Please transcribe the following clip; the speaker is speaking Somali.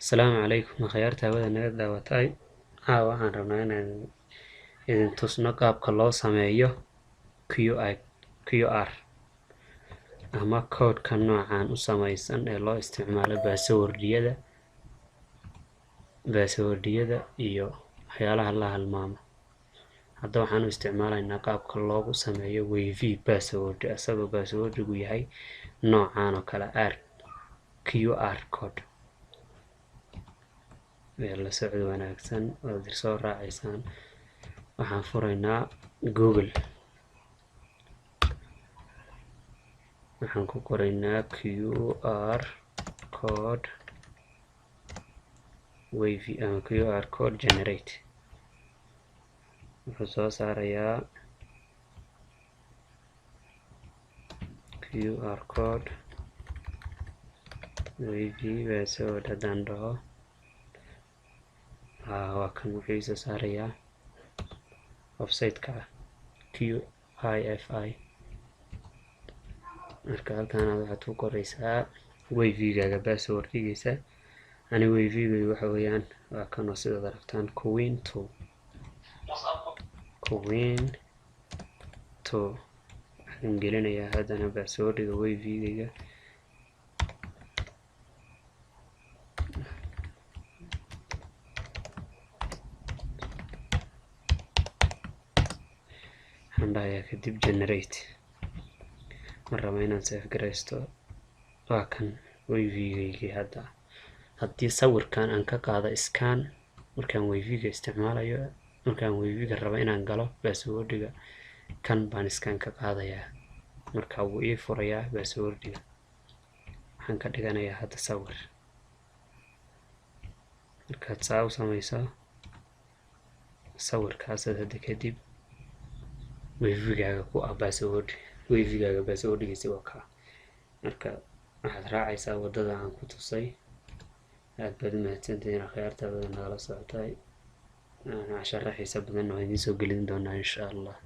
Asalaamu calaykum akhyaarta hawada naga daawatay. Caawa waxaan rabnaa inaan idin tusno qaabka loo sameeyo QR ama code-ka noocan u sameysan ee loo isticmaalo password-yada iyo waxyaalaha la halmaamo. Hadda waxaan u isticmaalaynaa qaabka loogu sameeyo WiFi password, isagoo password-igu yahay noocan oo kale, QR code. La socod wanaagsan, waad soo raacaysaan. Waxaan furaynaa Google, waxaan ku qoraynaa QR code WiFi ama QR code generate. Wuxuu soo saarayaa QR code WiFi password. Haddaan dhaho, waa kan, wuxuu soo saarayaa website-ka QIFI. Marka halkan waxaad ku qoraysaa WiFi-gaaga password-giisa. Ani WiFi-gaygu waxa weeyaan waa kan oo sidaad aragtaan, queen two, queen two. Waxaan gelinayaa haddana password-iga WiFi-gayga. Waxaan dhahayaa kadib generate. Ma rabo inaan save garaysto. Waa kan WiFi-gaygii. Hadda haddii sawirkan aan ka qaado scan markaan WiFi-ga isticmaalayo, markaan WiFi-ga rabo inaan galo, password-iga kan baan scan ka qaadayaa, marka wuu ii furayaa password-iga. Waxaan ka dhiganayaa hadda sawir. Markaad saa u sameyso sawirkaasaad hadda kadib WiFi-gaaga ku ah password, WiFi-gaaga password-giisa waa kaa. Marka waxaad raacaysaa waddada aan ku tusay. Aad baad u mahadsantihiin akhyaarta badan nagala socotay. Casharo xiiso badan oo idiin soo gelin doonaa, insha Allah.